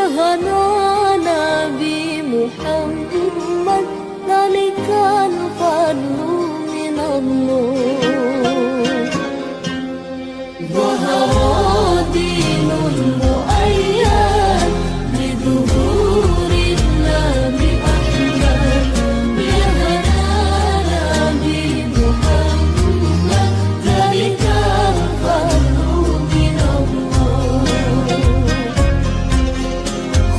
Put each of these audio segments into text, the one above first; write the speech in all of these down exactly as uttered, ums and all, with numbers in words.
Hana Nabi Muhammad, dzalikal fadlu minallah. Zahara dinul muayyad, bizuhurin Nabi Ahmad. Ya hana Nabi Muhammad, dzalikal fadlu minallah.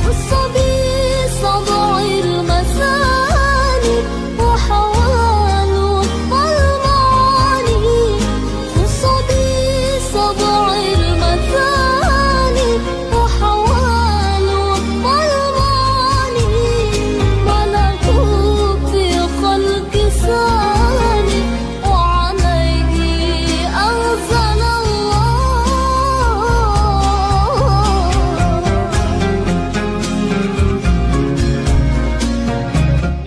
خص بسبع المثاني وحوى لطف المعاني. خص بسبع المثاني وحوى لطف المعاني. ملكوت في خلق ثاني وعليه أنزل الله.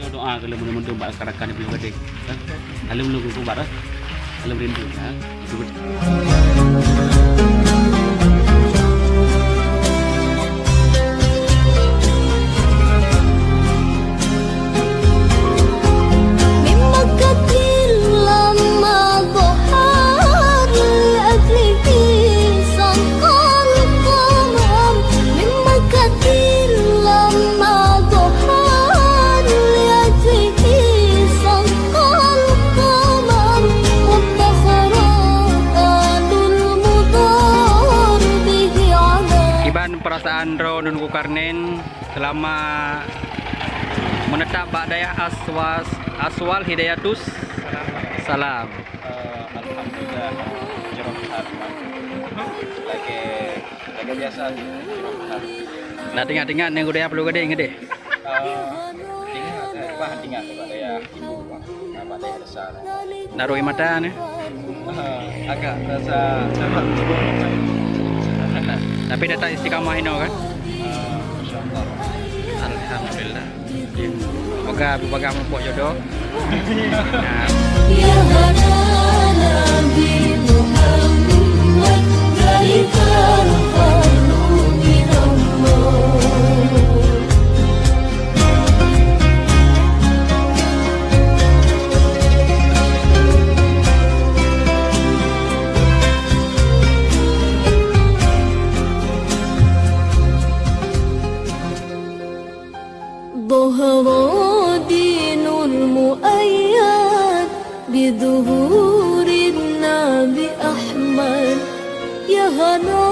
Doa kalau mendung-mendung bak rakan-rakan di Pulo Gadeng. Ha? Kalau mendung kubat, ha? Kalau merindu, ha? من مكة لما ظهر لأجله سقى القمر. من مكة لما ظهر لأجله سقى القمر. وافتخر آل المضر به على Kiban perasaan droeneuh Zulkarnain selama menetap bak dayah Aswas, Aswal Hidayatus Salam. Eh, alhamdulillah, jroh that, Mak. Lagèe, lagèe biasa, jroh that. Nah, teuingat-teuingat ngon dayah Pulo Gadeng, deh. Eh, teuingat, eh, bah, teuingat bak dayah ibu, Mak. Nah, bak dayah desa. Nah, rhoi mata nyoe. Eh, agak rasa dapat. Tapi tetap istiqamah inoe kan? Eh, insyaallah. Alhamdulillah. Peugah, peugah meupok jodoh. Nah. Ya hana Nabi Muhammad, dzalikal fadlu minallah. ظهر دين المؤيد بظهور النبي أحمد. يا هنا